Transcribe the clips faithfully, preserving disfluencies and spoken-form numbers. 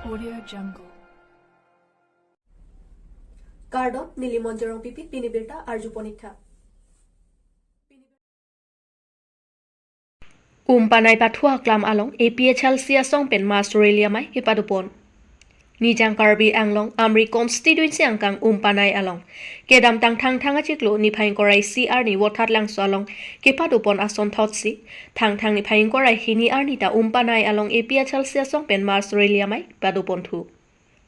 Audio Jungle. Kardom, neli Monjorong Pipi, pini birta arju pon ik tha. Umpanai pathu aklam along A P H L C asong pen mass rally amei kepado pon. Nijang Karbi Anglong Amri constituency angkang Umpanai along kedamtang Thangthang achiklo niphai ingkoi ra isi arni Vothatlangso along kepado pon ason thotsi, Thangthang niphai ingkoi ra hini arni ta Umpanai along A P H L C asong pen mass rally amei pado pon thu.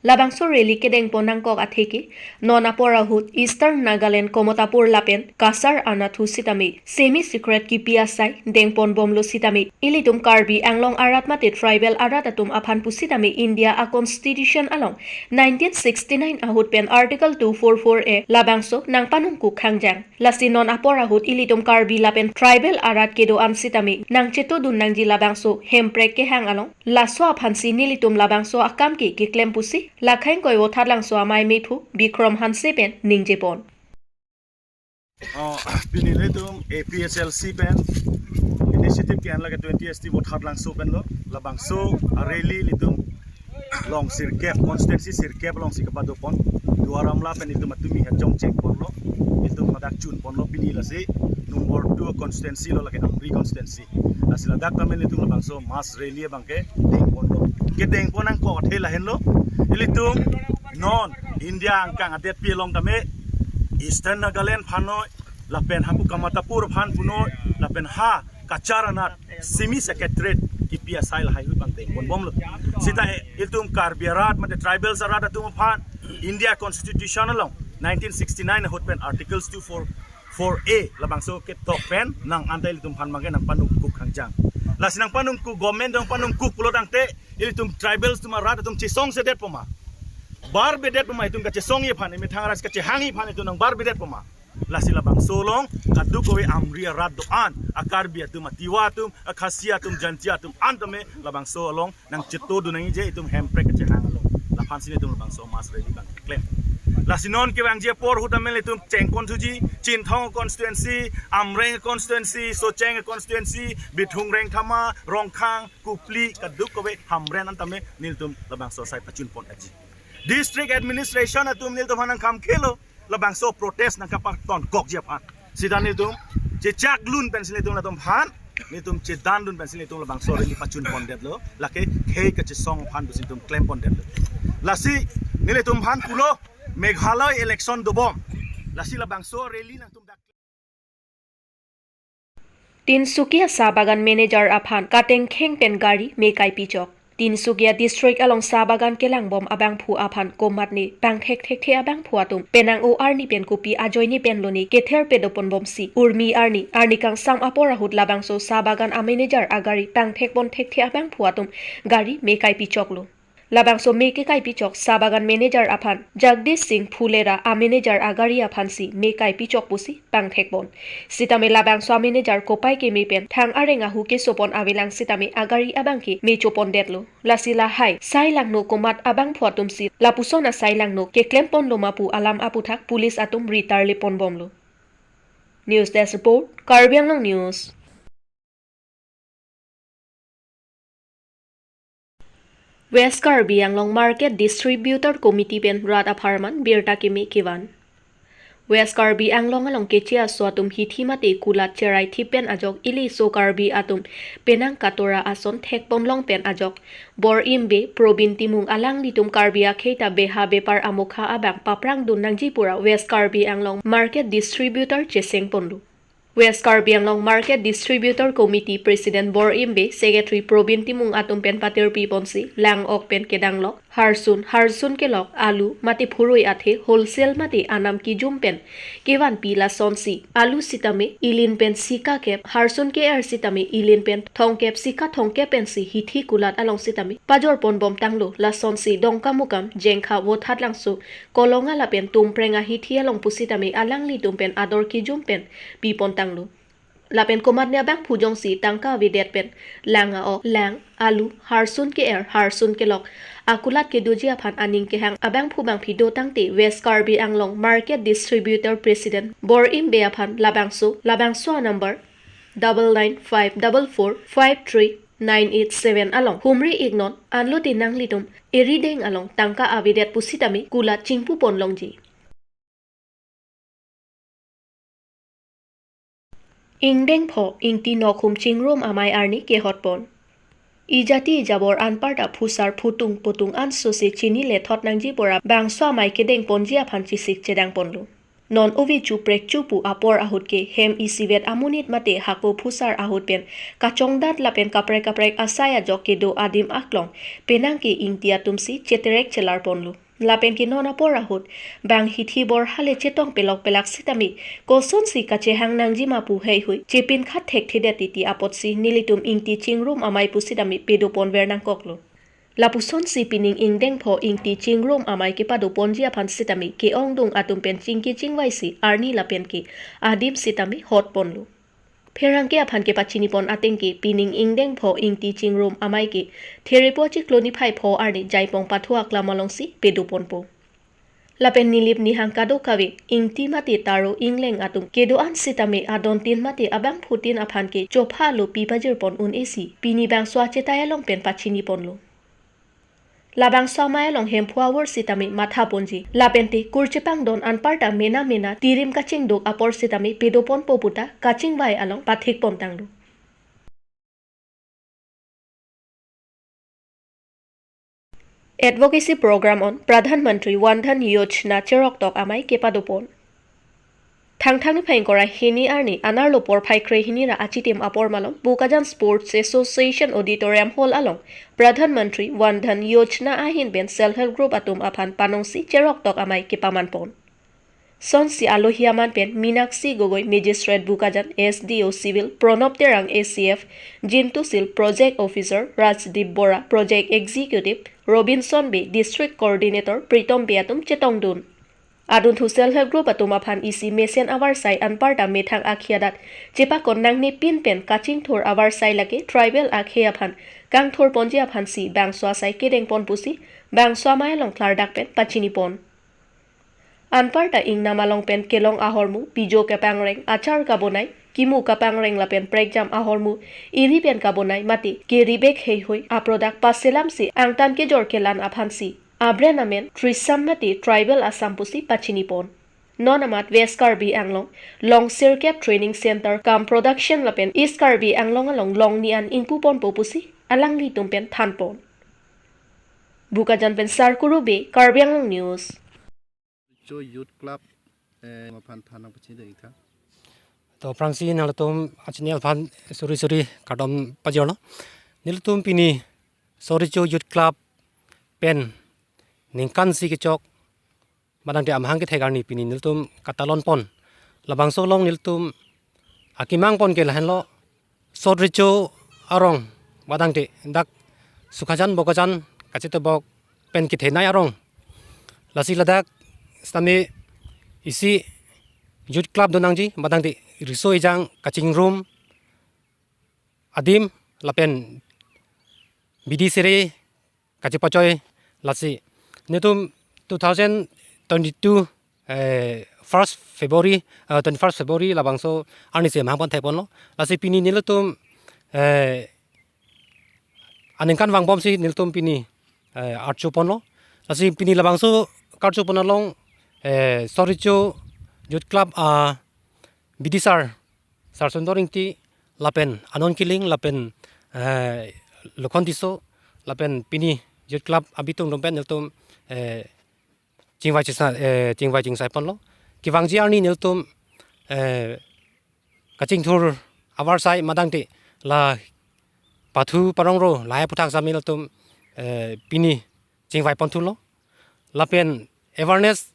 Labangso rally kedeng pon nangkok atheke, non apor ahut Eastern Nagaland Kamatapur lapen Cachar anatthu sitame semi secret kipi asai deng pon bomlo sitame, ilitum Karbi Anglong arat mate tribal arat atum aphan pusitame India a constitution along nineteen sixty-nine ahut pen Article two four four A labangso nangpanungkuk khangjang. Lasi non apor ahut ilitum Karbi lapen tribal arat kedo-an sitame nangchetodun nangji labangso Hemprek kehang along. Laso aphansi nelitum labangso akam ke keklem pusi, la ingkoi Vothatlangso amei mephu Bikrom Hanse pen ningje pon. Oh, pini ilitum A P H L C pen initiative ke-en lake twenty S T Vothatlangso pen lo, labangso a rally ilitum along sirkep, constituency sirkep alongsi kepado pon. Duar Amla pen ilitum atumi hejong cheng ponlo, ilitum ladak chun ponlo pini, lasi number two constituency lo, lake Amri constituency. Lasi ladak tame ilitum labangso mass rally abang kedeng ponlo. Kedeng pon nangkok athe lahenlo. Ilitum non India angkang adetpi along tame Eastern Nagaland aphan noi, lapen hapu Kamatapur aphan punoi, lapen ha Cachar anat semi secretariat kipi asai lahai ahut abang deng pon bomlo. Sita ilitum Karbi arat mate tribals arat atum aphan India constitution along nineteen sixty-nine ahut pen Articles two four four A labangso ketok pen nang anta ilitum aphan abang ke nangpanungkuk khangjang. Lasi nangpanungkuk, government nangpanungkuk pulo tangte, ilitum tribals atum arat atum chesongsedet poma, barbedet poma, itum kachesongji aphan, imethang arat kachehangji aphan itum nang barbedet poma. Lasi labangso along kadokave Amri arat do-an, a Karbi atum, a Tiwa atum, a Khasi atum, Jaintia atum an tame labangso along nangchetodun nangji, itum Hemprek kachehang along. Laphansi ilitum labangso mass rally abang keklem. Lasi non kevangji apor ahut tame ilitum cheng pon thuji, Chinthong constituency, Amreng constituency, Socheng constituency, Bithung, Rengthama, Rongkhang, Kopili, kadokave Hamren an tame nelitum labangso asai pachun pon aji. District administration atum nelitum aphan nangkam khelo, labangso protest nangkapatonkokji aphan. Sita nelitum chechak lun pensi nelitum latum aphan, nelitum chedan lun pensi nelitum labangso rally pachun pondetlo, lake khei kachesong aphan pusi nelitum klem pondetlo. Lasi nelitum aphan pulo Meghalaya election dobom. Lasi labangso rally nangtum dak Tinsukia saha bagan manager aphan katengkheng pen gari me kaipi chok. Tinsukia district along saha bagan kelangbom abangphu aphan komatne pangthek thekthe abangphu atum penang-o arni pen kopi ajoine pen lone kether pedo pon bomsi, urmi arni, arni kangsam apor ahut labangso saha bagan a manager agari pangthek pon thekthe abangphu atum gari me kaipi choklo. Labangso me kekaipi chok saha bagan manager aphan Jagdish Singh Phulera a manager agari aphansi me kaipi chok pusi pangthek pon. Sitame labangso a manager kopai keme pen thang areng ahu keso pon avelang sitame agari abang ke me cho pondetlo. Lasi lahai sai langno komat abangphu atumsi lapuson asai langno keklem ponloma pu alam aputhak police atum ritar le pon bomlo. News Desk Report, Karbi Anglong News. West Karbi Anglong Market Distributor Committee pen rat apharman birta keme kevan. West Karbi Anglong along keche aso atum hithi mate kulat cherai thip pen ajok ili so Karbi atum penang katora ason thek pon long pen ajok Bor Imbe, Probin Timung alanglitum Karbi akhei ta beha bepar amokha abang paprang dun nangji pura West Karbi Anglong Market Distributor cheseng ponlo. West Karbi Anglong Market Distributor Committee President Bor Imbe, Secretary Probin Timung atum pen patirpi ponsi, lang-ok pen kedang lok, harsun, harsun kelok, alu, mate phurui athe, wholesale mate anam kijum pen kevanpi lasonsi, alu sitame, ilin pen sika kep, harsun ke-er sitame, ilin pen thongkep sika thongkep pensi, hithi kulat along sitame pajor pon bom tanglo, lasonsi Dongkamukam, Jengkha, Vothatlangso, Kolonga lapen Tumpreng ahithi along pusitame alanglitum pen ador kijum pen pi pon tanglo. Lapen komatne abangphu jongsi tangka avedet pen lang-ok, lang, alu, harsun ke-er, harsun kelok, akulat kedoji aphan aning kehang abangphu bangphi do tangte West Karbi Anglong Market Distributor President Bor Imbe aphan labangso, labangso a number double nine five double four five three nine eight seven along humri iknon, anlote nanglitum erideng along tangka avedet pusitame kulat chingpu pon longji. Ingdeng pho Ingti nokhum chingrum amei arni kehot pon. Ijati ijabor anparta phusar phutung putung ansose chinile thot nangji pora bangso amei kedeng ponji aphan chisik chedang ponlo. Non ove chu prek chu pu apor ahut ke hem isivet amonit mate hako phusar ahut pen kachongdat lapen kaprek kaprek asai ajok kedo adim aklong penang ke Ingti atumsi cheterek chelar ponlo. Lapen ke non apor ahut bang hithi bor hale chetong pelok pelak sitame kosonsi kachehang nangji ma pu heihui chepin khat thekthedet titi apotsi nelitum Ingti chingrum amei pusitame pedo ponver nangkoklo. Lapusonsi pining ingdeng pho Ingti chingrum amei kepado ponji aphan sitame ke-ongdung atum pen chingki chingvaisi arni lapen ke adim sitame hot ponlo. Pherangke aphan kepachini pon ateng ke pining ingdeng pho Ingti chingrum amei ke therepo chiklo niphai pho arni Jaipong Pathu aklam alongsi pedo ponpo. Lapen Nilip Nihang kadokave Ingti mate Taro Ingleng atum kedo-an sitame adontin mate abangphutin aphan ke chopha lo pi pajir pon un-esi pini bangso achetai along pen pachini ponlo. Labangso amei along Hemphu awor sitame matha ponji. Lapente kurchepang don anparta mena mena tirim kachingduk apor sitame pedo ponpo puta kachingvai along pathik pontanglo. Advocacy program on Pradhan Mantri Van Dhan Yojana cheroktok amei kepado pon. Thangthang niphai ingkoi ra hini arni anerlo porphai kre hini ra achitim apor malom Bokajan Sports Association Auditorium Hall along Pradhan Mantri Van Dhan Yojana ahin pen Self Help Group atum aphan panongsi cheroktok amei kepaman pon. Sonsi alohi aman pen Minakshi Gogoi, Magistrate Bokajan, S D O Civil, Pranab Terang, A C F, Jintu Sil, Project Officer, Rajdeep Bora, Project Executive, Robinson Bey, District Coordinator, Pritom Bey atum chetongdun. Adunthu Self Help Group atum aphan isi mesen avarsai anparta methang akhei adat chepakon nangnepin pen kachingthur avarsai lake tribal akhei aphan kangthur ponji aphansi bangso asai kedeng pon pusi bangso amei along klardak pen pachini pon. Anparta ingnam along pen kelong ahormu, pijo kepangreng, achar kabonai, kimu kapangreng lapen prekjam ahormu, iri pen kabonai mate keribek heihui aprodak paselamsi angtan kejor kelan aphansi abren amen Trisam mate Tribal Assam pusi pachini pon. Non amat West Karbi Anglong, Longsirkep Training Center cum Production lapen East Karbi Anglong along longni an ingpu ponpo pusi alanglitum pen than pon. Bokajan pen Sarkuru Bey, Karbi Anglong News. Cho Youth Club, eh, aphan than nangpachini dei tha. To aphrangsi nanglitum achini aphan suri suri kardom pajirlo. Nelitum pini Sot Recho Youth Club pen ningkan isi kechok madangte amahang kethek arni pini nelitum katalon pon. Labangso along nelitum akemang pon ke lahenlo, Sot Recho arong, madangte dak Sukhajan Bokajan kachetebok pen kethenei arong. Lasi ladak sitame isi Youth Club donangji, madangte riso ejang kachingrum adim lapen bidi sere kachepachoi. Lasi nelitum two thousand twenty-two, eh, first February, eh, twenty-first February labangso arnisi amahang pon thek ponlo. Lasi pini nelitum, eh, aningkan vangbomsi nelitum pini, eh, archo ponlo. Lasi pini labangso karcho pon along, eh, Sot Recho Youth Club, ah, bidi sar, Sar Sundor Ingti, lapen Anon Killing, lapen, eh, Lokhon Tisso, lapen pini Youth Club abitung atum pen nelitum, eh, chingvai chingsa, eh, chingvai chingsai ponlo. Kevangji arni nelitum, eh, kachingthur avarsai madangte la pathu parongro lahai aphuthak sitame nelitum, eh, pini chingvai ponthulo. Lapen awareness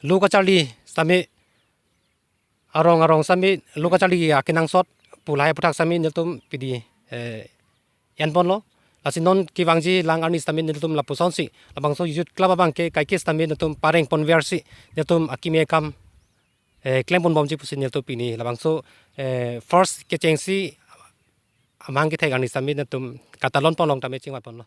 lo kacharli sitame arong arong sitame lo kacharli akenangsot pu lahai aphuthak sitame nelitum pidi, eh, en ponlo. Lasi non kevangji lang arni sitame nelitum lapusonsi labangso Youth Club abang ke kaike sitame nelitum pareng ponversi nelitum akimi akam, eh, klem ponbomji pusi nelitum pini labangso, eh, first kechengsi amahang kethek arni sitame nelitum katalon pon along tame chingvai ponlo.